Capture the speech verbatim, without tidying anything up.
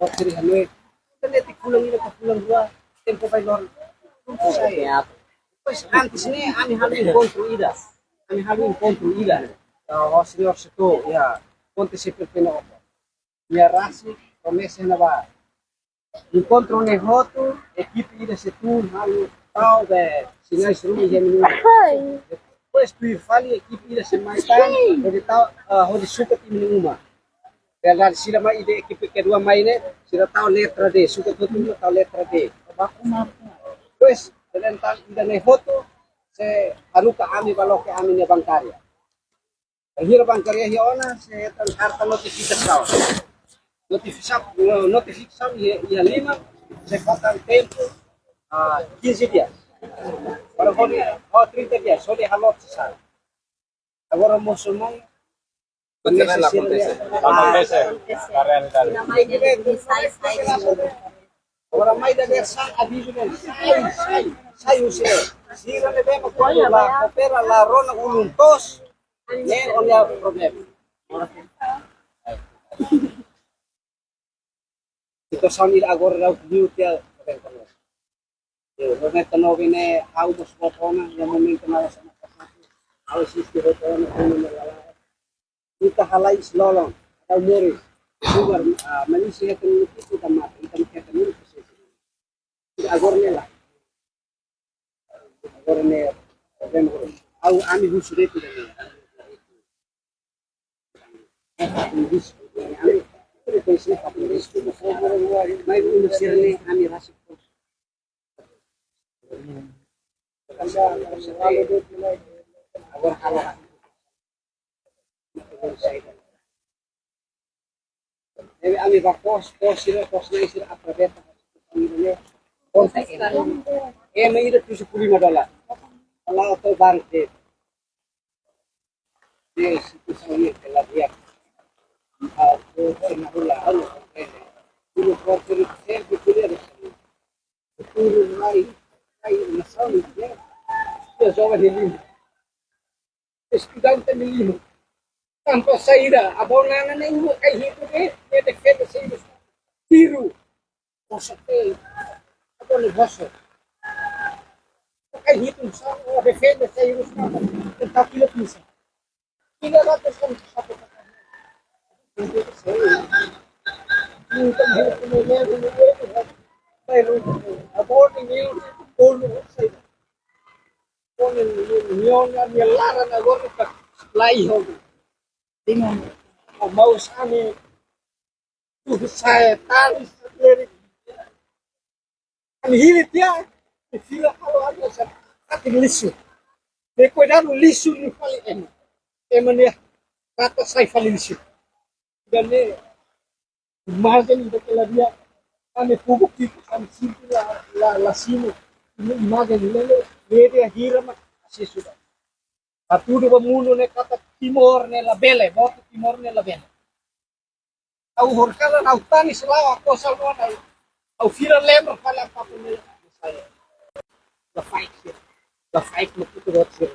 Loke sira hanoin, ita netik fulan ida ka fulan rua, tempu bai lor. Depois antes ne'e, ami halo enkontru ida. Ami halo enkontru ida. Ah, o señór setór, ya, konta se pepena opo. Nia rasik, komesa na ba. Enkontru ne'e hotu, ekipe ida sei tun halo tau be sinais ruma iha imi-nia uma. Depois tuir fali ekipe ida sei mai tan, hodi tau, ah, hodi sukat imi-nia uma. Realidade sira mai ida ekipe kedua mai ne'e, sira tau letra D, sukat hotu nia tau letra D. Depois, durante ida-ne'e hotu, sei haruka ami ba loke ami-nia bankária. Bainhira bankária iha ona, sei hetan karta notifikasaun. Notifikasaun, notifikasaun iha, iha liman, sei fó tan tempu, ah, quinze dias. Para hodi, oh, trinta dias, hodi halo sasán. Agora mosu mai, betul lah, kontese. Kontese. Kontese. Karena dari Agora mai da der san avizu ne'e, sai, sai, sai husi ne'e. Sira ne'ebé mak kuandu la koopera, la rona ulun-toos, ne'e ó-nia problema. Situasaun ida agora daudaun liu tiha. Yo, noventa e nove ne'e, ha'u mós boot ona, iha momentu ne'ebá, ha'u asiste boot ona, ha'u ne'e la la. Ita halai isin-lolon, tau moris. Sugar, ah, malísia hetan ita mate, ita mate hetan ita. Agora ne'e lae. Agora ne'e, problema agora. Ha'u, ami husu de'it ida-ne'e. Ami husu, ami, ami, ami husu, mas agora ne'e, ami rasik. Agora halo. Ne'ebé ami bá kos, kos sira, kos-na'in sira aproveita. Konta ema. Ema ida tujuh puluh lima dolar. Kalau oto bank de. De situasaun ne'e ke la di'ak. Ah, ko, ko, na, hula, halo, eh, dulu, ko, ko, sempre kuliah di sana. Futuru mai, mai nasaun, ya. Ya, joven nia liman. Estudante nia liman. Tanba saida, agora ne'e, ne'e, ne'e, kai hitu ne'e, ne'e defende saida. Tiru. Poso te, agora ne'e poso. Kai hitu, sa, defende saida. Tentang kilo pisa. Dengan mau sami tu saya taris sendiri. Ami hili tiha, ami fila halo ami asa katik lixu. Ne'e kuidadu lixu nia fali ema. Ema nia rata sai fali lixu. Ida-ne'e imajen ida ke la di'ak, ami públiku, ami sinti la, la, la simu. Ida-ne'e imajen lele, media hira mak asesu ba. Hatudu ba mundu ne'e katak Timor ne'e labele, boot Timor ne'e labele. Ha'u horikalan ha'u tanis la'o, ha'u kosar la'o, ha'u, ha'u fila lembra fali apapun ne'e. Saya. Lafaek sira. Lafaek mak ita buat sira.